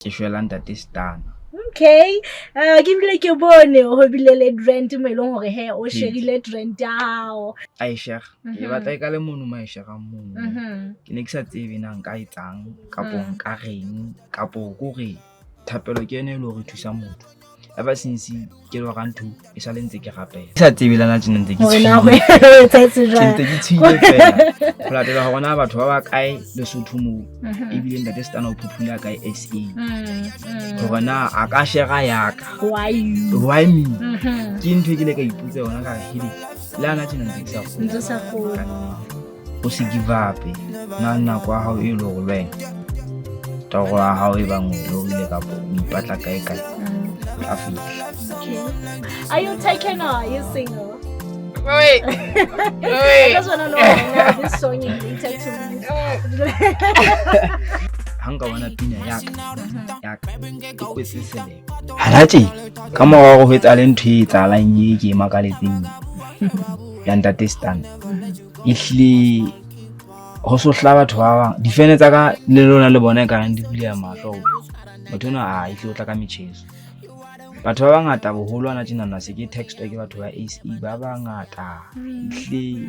Ke shwela Ntate Stana. Okay, ke bile ke bone ho bile le trend mo e leng hore he o sherile trend ya hao. Ai shera, ke batla e ka le mono ma e sherang mono. Ke ne ke sa tsebe na nka etsang kapo nka reng kapo kore thapelo ke yona e le hore e thusa motho. Ever since ke lora ntho e sale ntse ke rapela. Ke sa tsebe le na tjena ntse ke Hore na ho tshohile. etsahetse Ke jwang. ntse ke tshohile fela. Ho latela hore na batho ba ba kae Lesotho moo ebile Ntate Stana o popular kae SA. Hore na a ka shera ya ka. Why you? Why me? Mhm. Ke ntho e ke ile ka ipotsa yona ka re hele le ana tjena ntse ke sa kgolwe. Ntse o sa kgolwe. O se give up. Na nako ya hao e le hore le wena toro ya hao e bang o e lorile kapa o ipatla kae kae tla fihla. Okay. Are you taken or are you single? Wait. I Wait. just wanna know now this song is related to me. Ha nka bona pina ya ka ya ka e kwetse selemo. Hana tje ka mora hore ho etsahale ntho e etsahalang e ke e makaletseng ya Ntate Stan. Ehlile ho so hla batho ba bang difene tsa ka le lona le bona ekareng di buleha mahlo hore motho enwa a ehlile o tla ka metjheso. Batho ba bangata boholo hana tjenana se ke textwa ke batho ba SA ba bangata. Ehlile